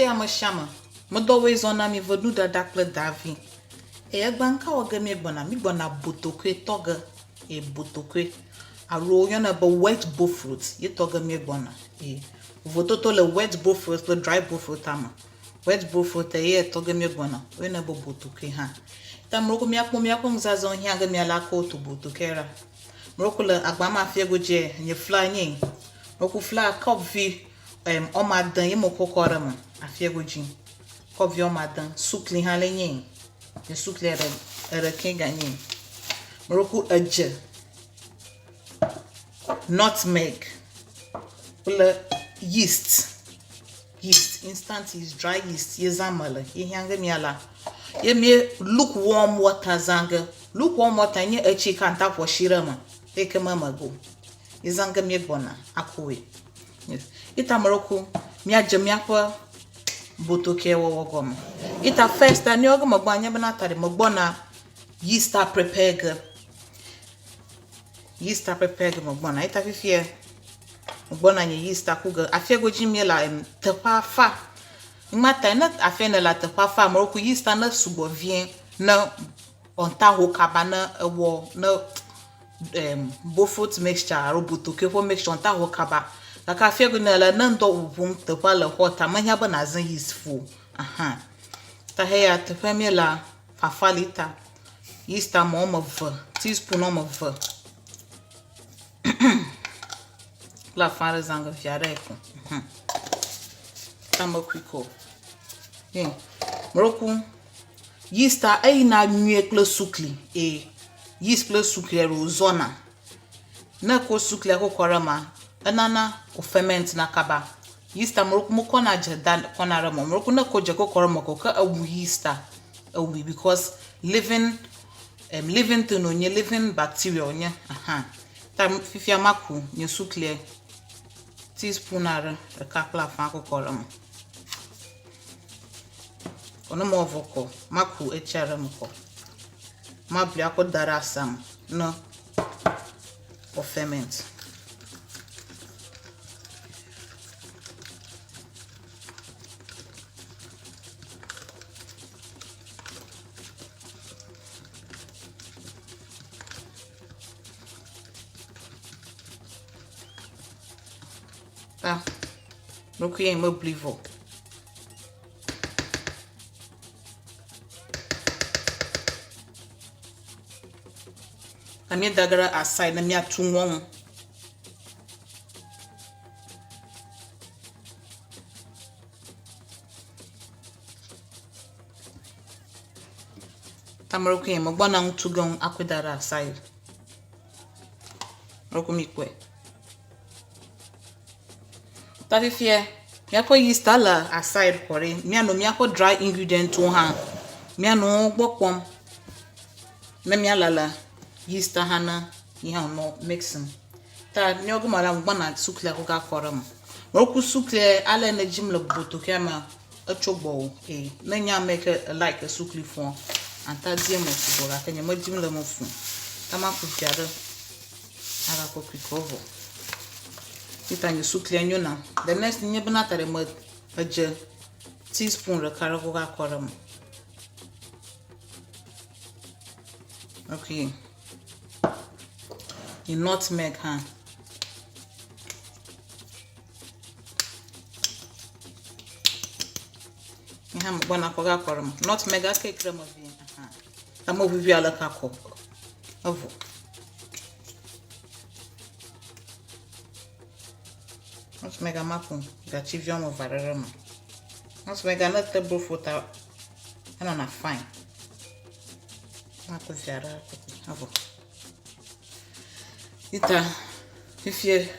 Good day ame sia ame. Medɔ woe zɔ na mi ve nudada kple davi. Eye egba ŋka wɔ ge mi gbɔna? Mi gbɔna botokoe tɔ ge. Eye botokoe alo woyɔnɛ be wet bofrot ye tɔ ge mi gbɔna. Eye vovototo le wet bofrot kple dry bofrot me. Wet bofrot ye tɔ ge mi gbɔna. Woyɔnɛ be botokoe hã. Ta mlɔko miakpɔ miaƒe nuzazãwo hiã ge miala ko to botokoe la. Mlɔko le agba ma fie godzi nye fla nye. Mlɔko fla kɔp vi em wɔme ade ye mekɔ kɔ ɖe eme afia godzi. Kɔp vi wɔme ade. Sukli hã le nye. Nye sukli ɖe eɖekɛ ganye. Mlɔko edze, nutmeg kple yeast. Yeast, instant yeast, dry yeast ye zã mele. Ye hiã ge miala. Ye mi lukewarm water zã ge. Lukewarm water nye etsi ka ŋta ƒo tsi ɖe eme eye ke me me go. Ye zã ge míegbɔna akɔe. Yes. Ita mlɔko míadze míaƒe botokoe wɔwɔ gɔme. Ita first míawo ge megbɔna nye bena ta ɖe megbɔna yeast a prepare ge. Yeast a prepare ge megbɔna. Ita fifia megbɔna nye yeast a ku ge. Afia godzi míele em teƒea fa. Ŋma ta ne afia ne le teƒea fa mlɔko yeast a ne sugbɔ vie ne ɔnta ho kaba ne ewɔ ne em bofrot mixture alo botokoe ƒe mixture ɔnta ho kaba. Gake afia godzi ne le ne ŋdɔ ʋuʋum teƒea le hot ta mehiã be nàzã yeast fũ o. Aha. Ta heya teƒea míelea fafa li ta yeast ame wɔme eve, teaspoon wɔme eve kple afã ɖe zã ge via ɖe ko. Mhm. Ta mekui ko. Ye mlɔku yeast a eyina nyuie kple sukli eye yeast kple sukli ɖe wòzɔna. Ne ekɔ suklia kɔ kɔ ɖe emea, enana wo ferment na kaba. Yeast a mlɔku mekɔna dze da kɔna ɖe eme o. Mlɔku ne ekɔ dze kɔ kɔ ɖe eme ko ke ewu yeast a ewui because living em living thing wònye, living bacteria wònye. Aha. Ta fifia maku nye suklia teaspoon aɖe ɖeka kple afã kɔ kɔ ɖe eme. Kɔ ne mewɔ vɔ kɔ, maku etsia ɖe eme kɔ. Mabli akɔ da ɖe asa me ne wò ferment. Ta ɖokui mebli vɔ. Ta míeda ge ɖe aside ne míatu ŋɔ ŋu. Ta meɖokui megbɔna ŋu tu ge ŋu akɔe da ɖe aside. Meɖokui mikpɔe. Ta fifia míaƒe yeast le aside kɔ ɖi. Míanɔ míaƒe dry ingredient wo hã míanɔ wo gbɔ kpɔm ne míalala yeast hã ne yi hã nɔ mixing. Ta míawo gome la megbɔna suklia kɔ gakɔ ɖe eme. Meku suklia ale ne dzim le botokoea mea etso gbɔwò eye ne nye ame yi ke like sukli fũa ata di eme sugbɔ gake nye medim le eme fũ o. Ta maku via ɖe agakɔ kui kɔ vɔ. Ita nye suklia nyo nam. The next nye bena ta ɖe me edze teaspoon ɖeka ɖe kɔ gakɔ ɖe eme. Okay. Nye nutmeg hã. Nye hã megbɔna kɔ gakɔ ɖe eme. Nutmeg ake kre me vie. Aha. Ame ʋuʋui ale ka kɔ. Evɔ. Nutmeg maku gatsi vi wɔme eve aɖe ɖe eme. Nutmeg ne te bofrot a enɔna fine. Maku via ɖe evɔ. Ita fifie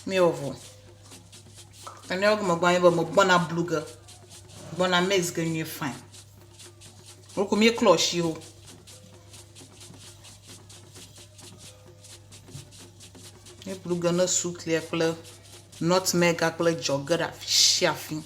míewɔ vɔ. Ta míawo gome gbɔ anyi be megbɔna blu ge. Gbɔna mix ge nyuie fine. Woko míeklɔ shiwo. Míeblu ge ne suklia kple nutmeg kple dzɔ ge ɖe afi sia afi.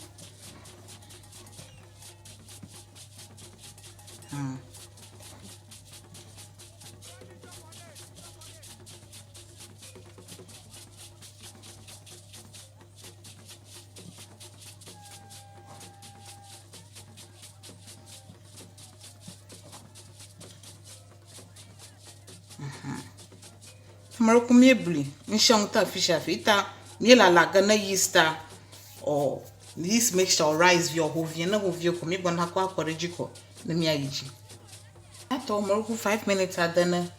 Ame ɖe ku míebli ŋusẽ ŋutɔ afi sia afi ta míelala ge ne yeast-a or yeast mixture or rice vi or hovie ne hovie ko míegbɔna kɔ akɔ ɖe edzi ko ne míayi dzi. Míatɔ ame ɖe ku 5 minutes ade ne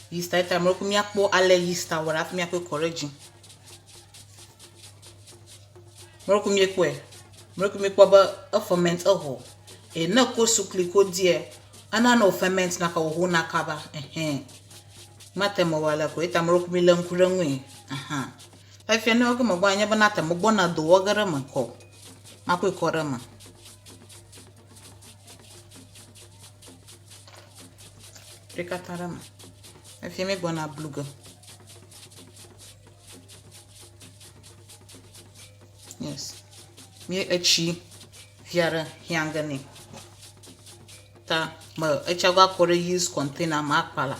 yeast-a ta ame ɖe ku míakpɔ ale yeast-a wɔ ɖe hafi míakɔe kɔ ɖe edzi. Ame ɖe ku míekpɔe. Ame ɖe ku míekpɔ be eferment exɔ. Eye ne ekɔ sukli ko die enana wo ferment naka wòhona kaba. Ehɛn. Mate me wɔ ale ko eta ame ɖe ku mílé ŋku ɖe ŋui. Aha. Fifia ne woge megbɔ anye be nate megbɔna do wɔ ge ɖe eme kɔ. Makɔe kɔ ɖe eme. Ɖe katã ɖe eme. Fifia míegbɔna blu ge. Yes. Mí etsi via ɖe hiã ge nɛ. Ta me etsia va kɔ ɖe yeast container me akpala.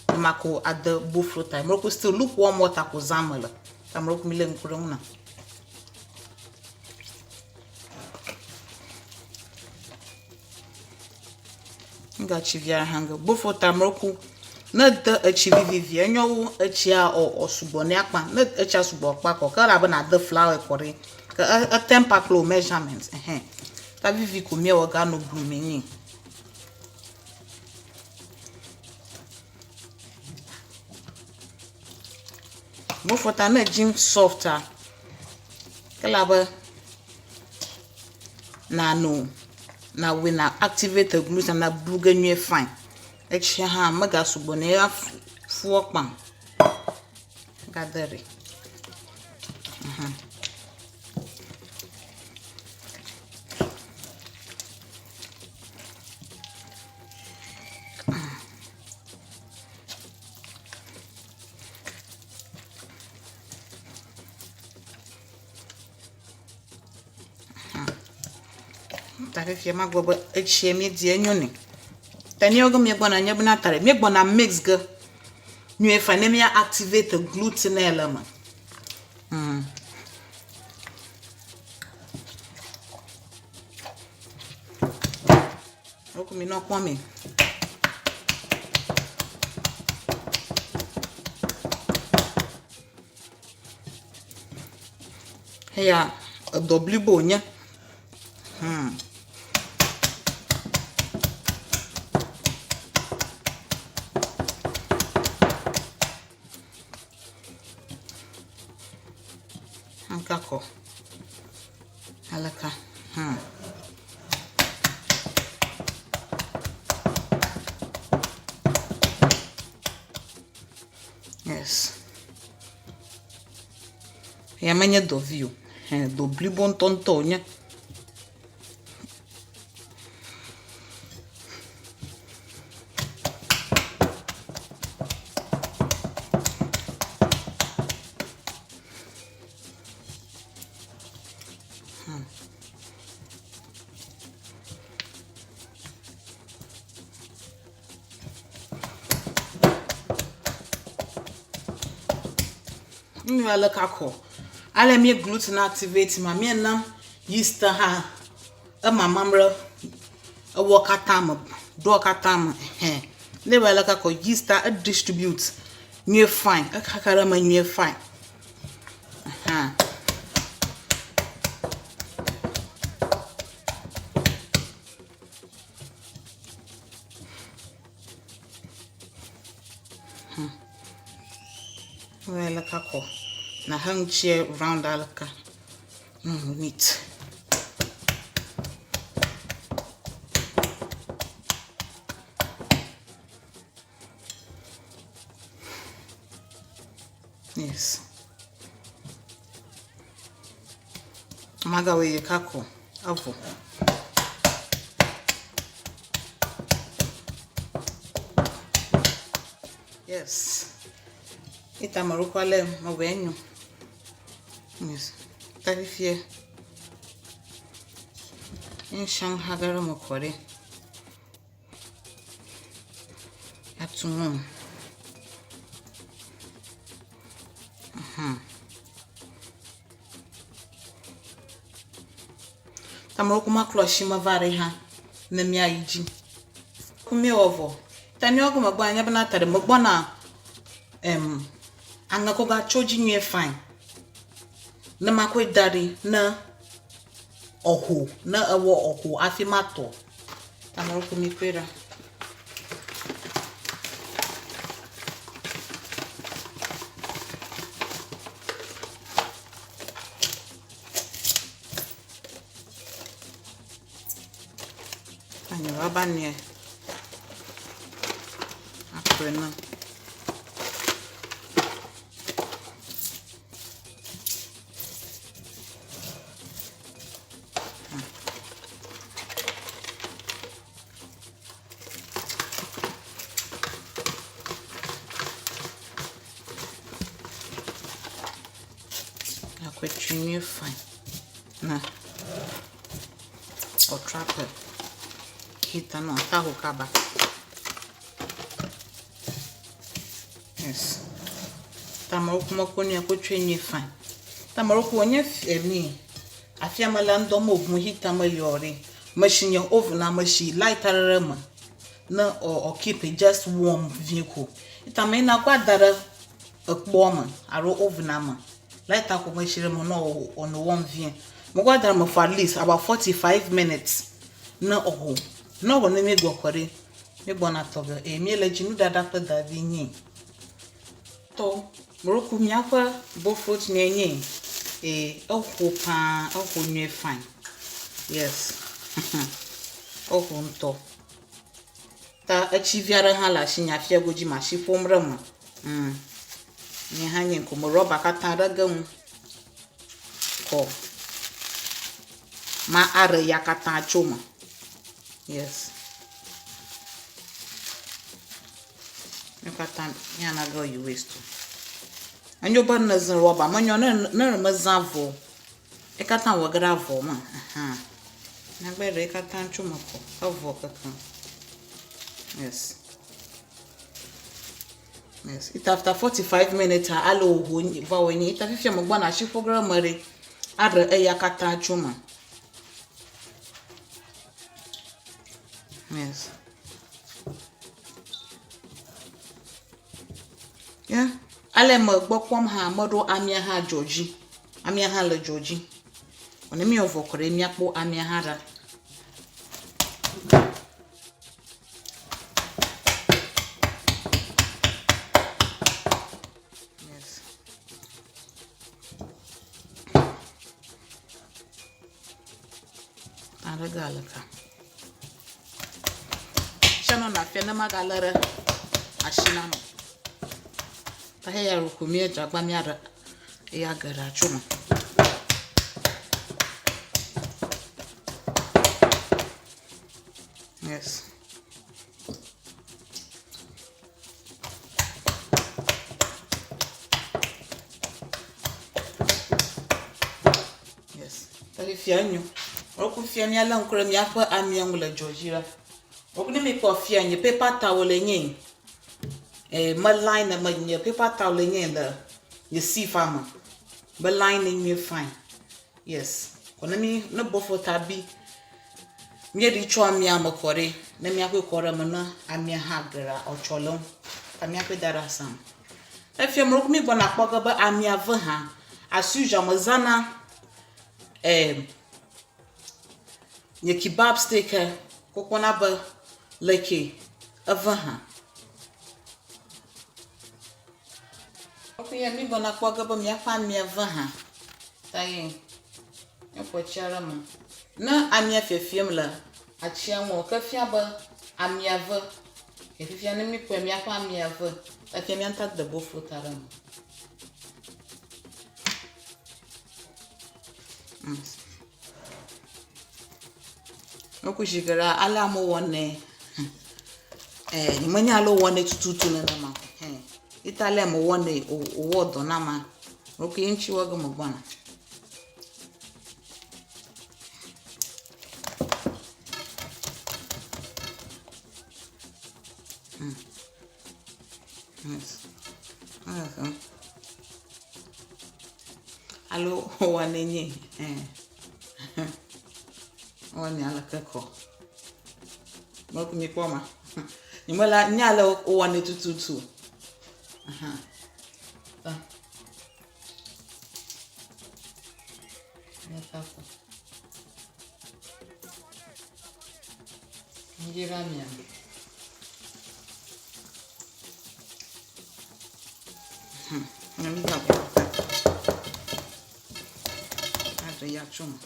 Ne mako ade bofrota. Mlɔku still lukewarm water ko zã me le. Ta mlɔku mi lé ŋku ɖe ŋu na. Ŋgatsi via hã ge. Bofrota mlɔku ne de etsi vivivi enyo wu etsia ɔ ɔ sugbɔ ne akpa. Ne etsia sugbɔ akpa kɔ ke elabe na de flour kɔ ɖi. Ke e temper kple wo measurement. Ehɛn. Ta vivi ko míewɔ ga no blu mi nyi. Bofrota ne edzi softa ke elabe nano nawɔe na activate gluten na blu ge nyuie fine. Etsia hã mega sugbɔ ne ya ƒua kpã. Gade ɖi. Mhm. Ta fifia magblɔ be etsie míedi enyo nɛ. Ta míawo ge míegbɔna nye bena ta ɖe míegbɔna mix ge nyuie fa ne mía activate gluten le eme. Mm. Wokɔ mi nɔ kpɔ mi. Eya edɔ blibo wònye. Hmm. Ŋkakɔ. Aleka. Hmm. Yes. Ya menye dɔvi o. Hɛ, dɔ blibo ŋutɔŋutɔ wònye. Hmm. Nu ale kakɔ. Ale mi gluten activate ma mi na yeast hã emamam ɖe ewɔ katã me, ɖoa katã me hɛ. Ne va le kakɔ yeast e distribute nyuie fine, ekaka ɖe eme nyuie fine. Hã. Wele kakɔ. Na he ŋutsie round aleka. Neat. Yes. Magawe yi kakɔ. Evɔ. Yes. Ita marukwa le mewɔ enyo. Yes. Ta fifie. Nshang hagara mo kore. Atumum. Amewo maklɔ asi me va ɖe hã ne míayi dzi. Ku míewɔ vɔ. Ta míawo gome gbɔna nye bena ta ɖe megbɔna. Em, aŋekoga tso dzi nyuie fine. Ne makɔe da ɖi ne ɔho, ne ewɔ ɔho hafi matɔ. Ame ɖe mi kɔe ɖa. Anyi rɔba nɛ akɔe na. Akɔe tsi nyuie fine na ɔtrapɛ heater no ata ho kaba. Yes. Tamewo mekpɔ nu ya ko tsɔe nyuie fine. Tamewo ko nye emi afia me le ŋdɔ me ʋu heater me yɔ ɖi. Mesi nye oven a mesi light aɖe ɖe eme ne ɔ ɔ keep it just warm vie ko. Ita me na kɔ ada ɖe ekpɔa me alo oven a me. Light ko mesi ɖe eme ne ɔ ɔ nɔ warm vie. Mekɔ ada ɖe eme for at least about 45 minutes ne ɔho. Ne ɔho ne mi gbɔ kɔ ɖi. Mi gbɔna tɔ ge eye mi le dzi nuɖaɖa kple davi nyi. Tɔ moroku míaƒe bofrot nye nye eye eho paa eho nyuie fine. Yes. Eho ŋutɔ. Ta etsi vi aɖe hã le asinye afia godzi ma asi ƒom ɖe eme. Mm. Nye hã nye ko me rɔba katã ɖe ge ŋu. Kɔ. Ma aɖe ya katã tso me. Yes. Nu katã míana ge yi waste o. Enyo be ne zã rɔba menyo ne ne mezã avɔ o. Ye katã wɔ ge ɖe avɔ me. Aha. Míagbe ɖe ye katã tso me kɔ. Evɔ kekeŋ. Yes. Yes. It after 45 minutes ale wòho va wɔ nyi. Ita fifia megbɔna asi ƒo ge ɖe eme ɖe. Aɖe eya katã tso me. Yes. Yeah. Ale me gbɔ kpɔm hã meɖo amia hã dzo dzi. Amia hã le dzo dzi. Ne míewɔ vɔ kɔ ɖe míakpɔ amia hã ɖa. Yes. Aɖe gale ka. Tsia nɔna afia ne magalé ɖe asi na me. Ta heya ɖo ko míedze agbagba míaɖe eya geɖea tso eme. Yes. Yes. Ta fifia enyo. Woku fia míalé ŋku ɖe míaƒe amia ŋu le dzo dzi la. Woku ne mikpɔ fia nye paper towel le nye. Eh, me line me nye paper towel le nye le nye sieve me. Me line nyuie fine. Yes. Kɔ ne mi ne bofrota bi míeɖi tso amia me kɔ ɖi ne míaƒe kɔ ɖe eme ne amia hã geɖea ɔtsɔ le ŋu. Ta míaƒe da ɖe asa me. Efia me mi gbɔna kpɔ ge be amia ve hã. As usual mezãna eh, nye kebab stick ko kpɔna be leke eve hã. Fifia mi gbɔna kpɔ ge be míaƒe amia ve hã. Ta ye míaƒo tsia ɖe eme. Ne amia fiefiem le atsia ŋu ke fia be amia ve. Ke fifia ne míkpɔe míaƒe amia ve. Ta fia mía ŋutɔ de bofrota ɖe eme. Woku zi geɖea ale amewo wɔnɛ. Eh, nyemenya ale wowɔnɛ tututu nenema o. Hɛ. Ita ale mewɔnɛ wòwɔ dɔ nama. Ok, ŋuti wɔ ge megbɔna. Yes. Uh-huh. Alo wowɔnɛ nye. Eh. Wowɔnɛ aleke kɔ. Meku mi kpɔ ma. Nyemela nya ale wowɔnɛ tututu. Aha. Ta. Míata ko. Míɖi ɖe amia me. Ne mígava aɖe ya tso me.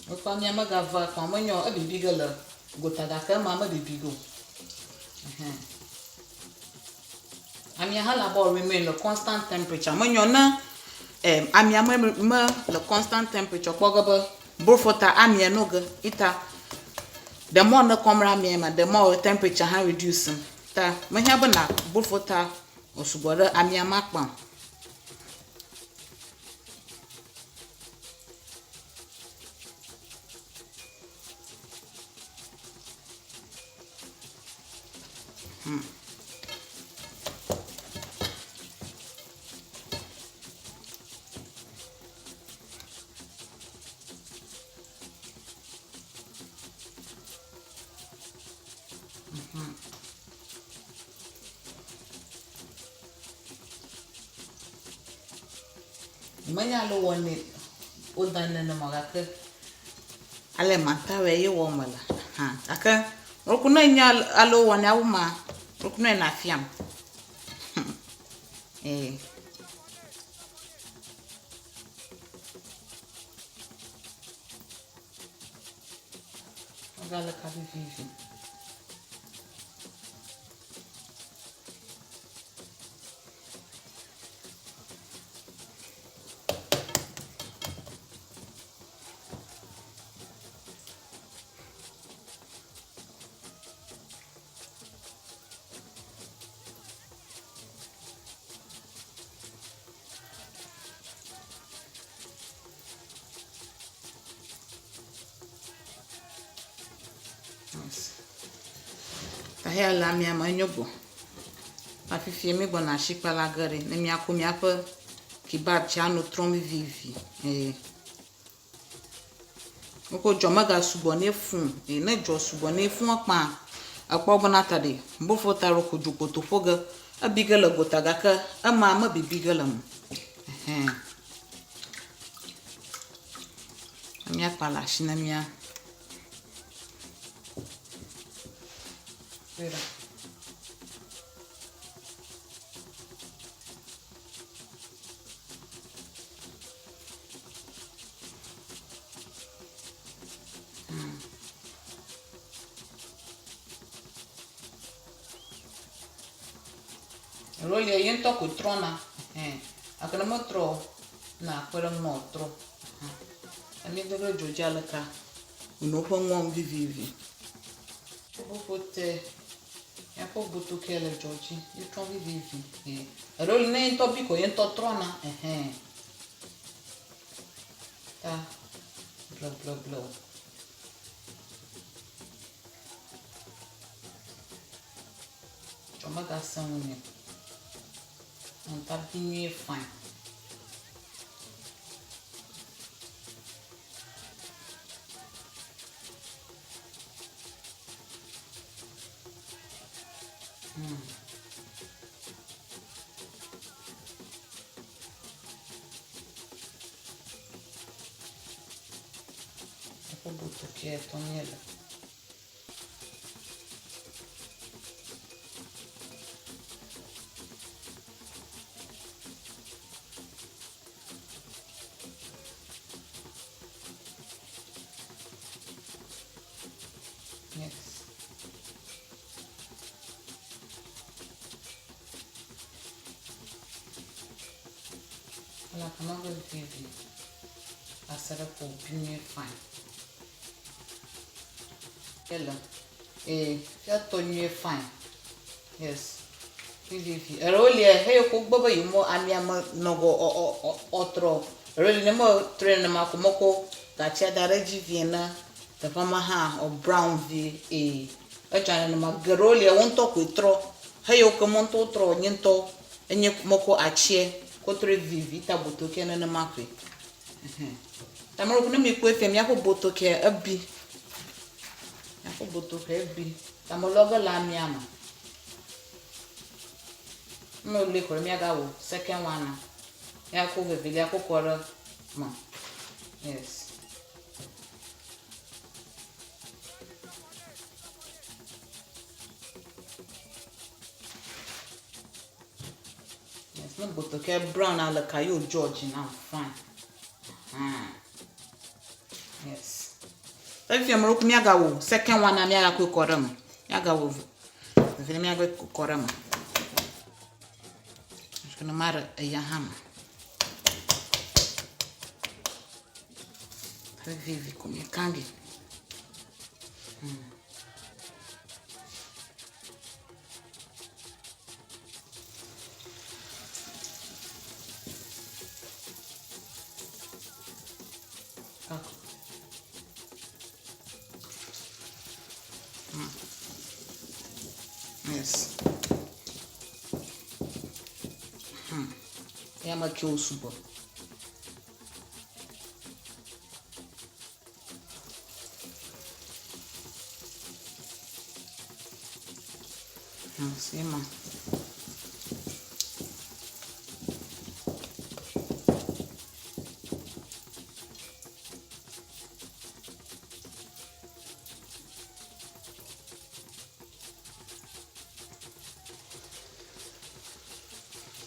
Wokpɔ amia megava kpɔ menyɔ ebibi ge le gota gake ema mebibi ge o. Ɛhɛn. Amia hã le abe remain le constant temperature. Menyɔ ne eh, amia me, me le constant temperature kpɔ ge be brofota amia no ge ita. The more ne kɔm ɖe amia me, the more temperature hã reduce. Ta mehiã be na brofota wòsugbɔ ɖe amia ma kpã o. Menya ale wowɔnɛ wodanɛ nenema o gake ale matawoe ye wɔm mele hã gake Roku ne enya ale wowɔnɛ awu ma, roku ne nafiam. Ee. Wogale ka vivivi. Eya le amia me enyo gbɔ. Afifie mígbɔna shikpe la ge ɖe ne míako míaƒe kebab tsia anɔ trɔm vivivi. Ee. Woko dzɔ mega sugbɔ nɛ fũ o. Eye ne dzɔ sugbɔ nɛ fũ ekpã, ekpɔ bena ta ɖe bofo ta ɖo ko dzokpoto ƒo ge. Ebi ge le gota gake ema mebibi ge le eme o. Ɛhɛn. Míakpa le asi ne mía. Kpɔe ɖa. Alo lia ye ŋutɔ koe trɔna. Ɛhɛn. Gake ne metrɔ o, ne akpe ɖe eŋu ne wòatrɔ. Ɛhɛn. Ne míede ɖe dzo dzi aleka, wònɔ woƒe ŋɔm vivivi. Ƒuƒoƒo te míaƒe botokia le dzo dzi. Míetrɔ vivivi. Ɛhɛn. Alo ne ye ŋutɔ bi ko ye ŋutɔ trɔna. Ɛhɛn. Ta blɔblɔblɔ. Tsɔ megasẽ ŋu nɛ o. Ŋta bi nyuie fine. Hmm. Eƒe botokia etɔ míele. Yes. Ele akama be vivi ase ɖe ƒo bi nyuie fine. Ele ee fiatɔ nyuie fine. Yes. Vivivi. Eɖewo lia heyi ko gbe be yewo amia me nɔ go ɔ ɔ ɔ ɔtrɔ. Eɖewo li ne me trɔe nenema ko mekɔ gatsia da ɖe edzi vie ne teƒe ma hã ɔ brown vie ee. Edza nenema. Geɖewo lia wo ŋutɔ koe trɔ. Heyiwo ke mo ŋutɔ wotrɔ nye ŋutɔ enye mekɔ atsia kɔ trɔe vivi ta botokea nenema koe. Ɛhɛn. Ta meɖo ne mikpɔe fia míaƒe botokea ebi. Míaƒe botokea ebi. Ta melɔ ge le amia me. Ne melɔe kɔ ɖe míagawɔ second one na. Míakɔ vevelia kɔ kɔ ɖe me. Yes. Yes, ne botoke brown ale ka yo George na fine. Hmm. Yes. Efia mo ku miaga wo second one na miaga ko kɔ ɖe me. Miaga wo vevie miaga ko kɔ ɖe me. Ne ma ɖe eya hã me. Vivi ko miakangi. Yes. Ya ma ke o sugbɔ. Nsima.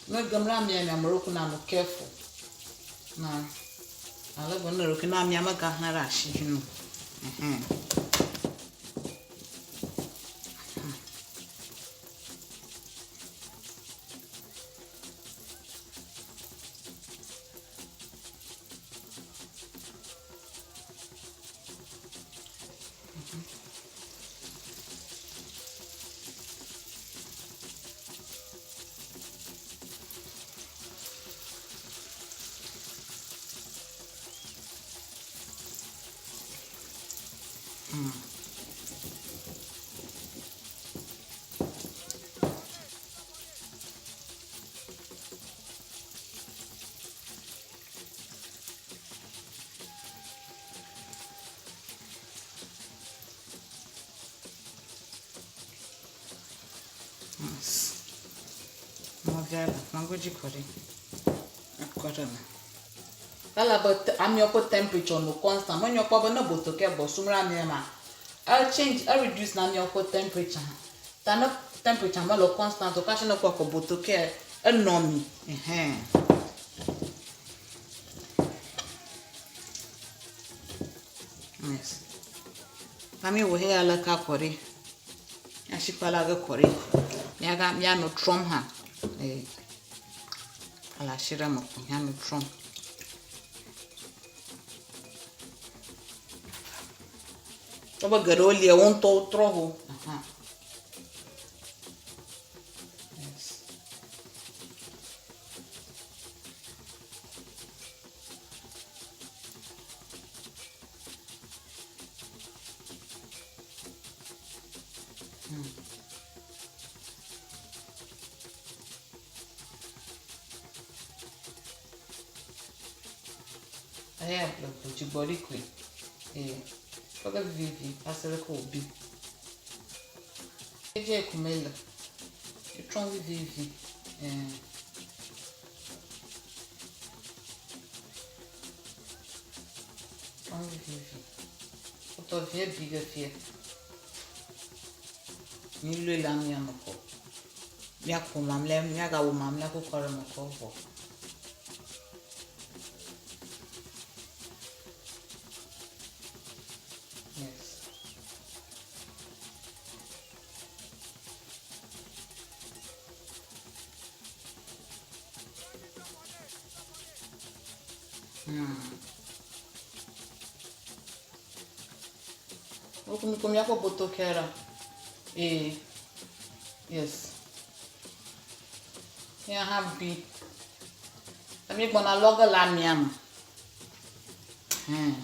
Ne gem ɖe amia mea, ame ɖokui nanɔ careful na ale be ne ɖokui na amia megahlẽ ɖe asi dzi no. Ɛhɛn. Mɔvia le magodzi kɔ ɖi. Ekɔ ɖe eme. Ele be amiawo ƒe temperature no constant. Menyo kpɔ be ne botoke gbɔ sum ɖe amia mea, e change, e reduce na amiawo ƒe temperature hã. Ta ne temperature mele constant o, kashi ne kpɔ ko botoke enɔ mi. Ɛhɛn. Yes. Na mi wɔ heya le ka kɔ ɖi. Asikpala ge kɔ ɖi. Miaga mianɔ trɔm hã. Ee. Ale asi ɖe me ko mianɔ trɔm. Wobe geɖewo lia wo ŋutɔ wotrɔ ho. Aha. Yes. Eya le dzigbɔɖi koe. Ee, kpɔ be vivi va se ɖe ke wòbi. Edze ko mele. Etrɔ vivivi. Ee. Trɔ vivivi. Wotɔ vie bi ge fie. Mílɔe le amia me kɔ. Míaku mamlɛ, míagawu mamlɛ kɔkɔ ɖe eme kɔ vɔ. Yes. Woku míaƒe botoke ɖa. Ee. Yes. Ya hã bi. Míegbɔna lɔ ge le amia me. Hmm.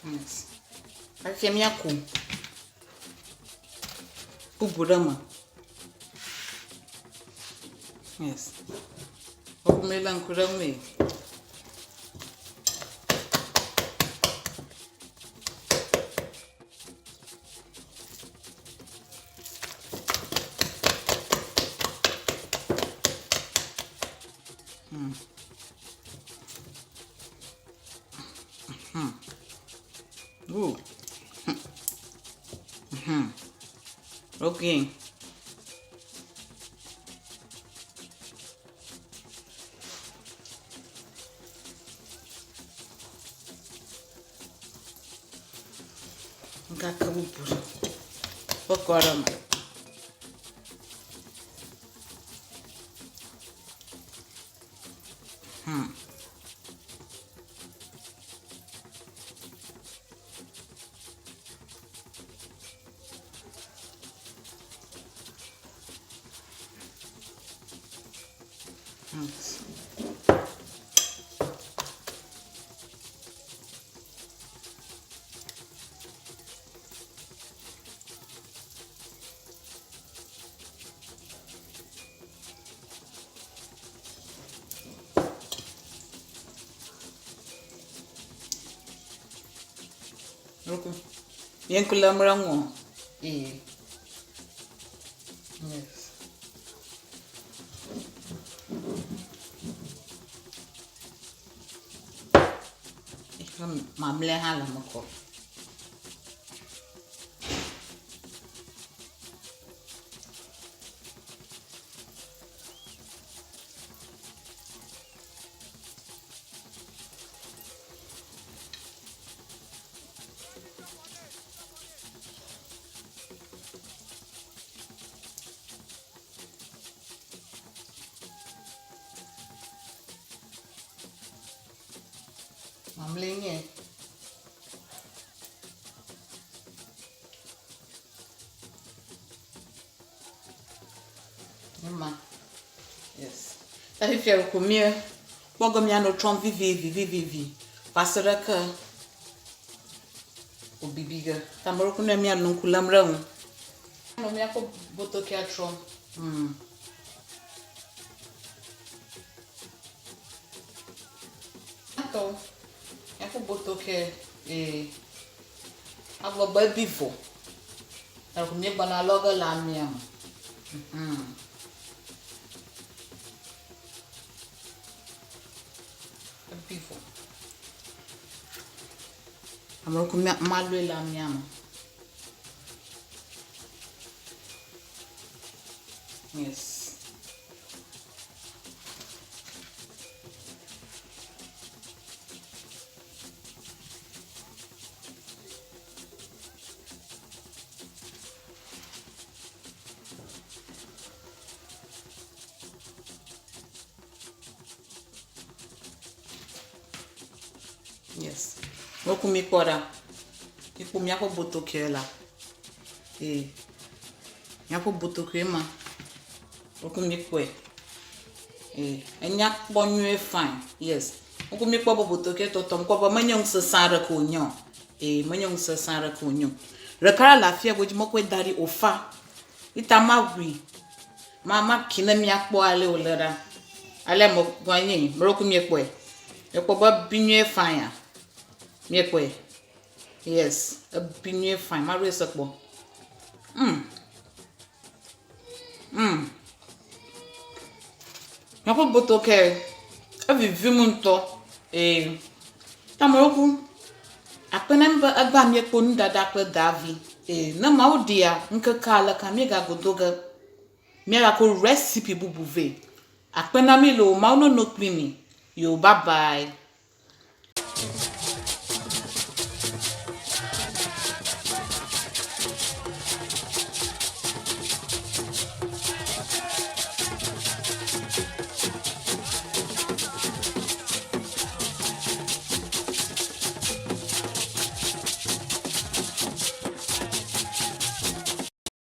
Yes. Fifia míaku bubu ɖe eme. Yes. Woƒe míelé ŋku ɖe eŋui. Ooh. Okay. Gake bubu ƒe kɔ ɖe eme. Ye ŋku lém ɖe eŋu o. Ee. Yes. Eƒe mamlɛ hã le eme kɔ. Mamlɛ nye. Ema. Yes. Ta fifia ko mía kpɔ ge míanɔ trɔm vivivi vivivi va se ɖe ke wòbibi ge. Ta ame ɖokui ne míanɔ ŋku lém ɖe eŋu. Nɔ míaƒe botokea trɔm. Hmm. Míatɔwo, míaƒe botoke ee agblɔ be ebi vɔ. Ɖeko míegbɔna lɔ ge le amia me. Mhm. Ebi vɔ. Ame ɖeko malɔe le amia me. Yes. Yes. Woku mi kpɔ ɖa. Mikpɔ míaƒe botokoe la. Ee. Míaƒe botokoe ma. Woku mi kpɔe. Ee. Enya kpɔ nyuie fine. Yes. Woku mi kpɔ be botokoe tɔtɔm kpɔ be menye nu sesẽ aɖeke wònye o. Ee, menye nu sesẽ aɖeke wònye o. Ɖeka ɖe le afia godzi mekɔe da ɖi wòfa. Ita maʋui. Ma maki ne míakpɔ ale wòle ɖa. Ale me gɔe nye yi. Meɖo ku miekpɔe. Miekpɔ be ebi nyuie fine a? Miekpɔe? Yes, ebi nyuie fine. Maɖoe se kpɔ. Mm. Mm. Míaƒe botoke evivim ŋutɔ. Ee. Ta meɖo ku akpe na mi be egbea míekpɔ nuɖaɖa kple davi. Ee, ne Mawu ɖia ŋkeke aleka míegagodo ge. Míagako recipe bubu vɛ. Akpe na mi loo, Mawu nono kpli mi. Yoo, bye bye.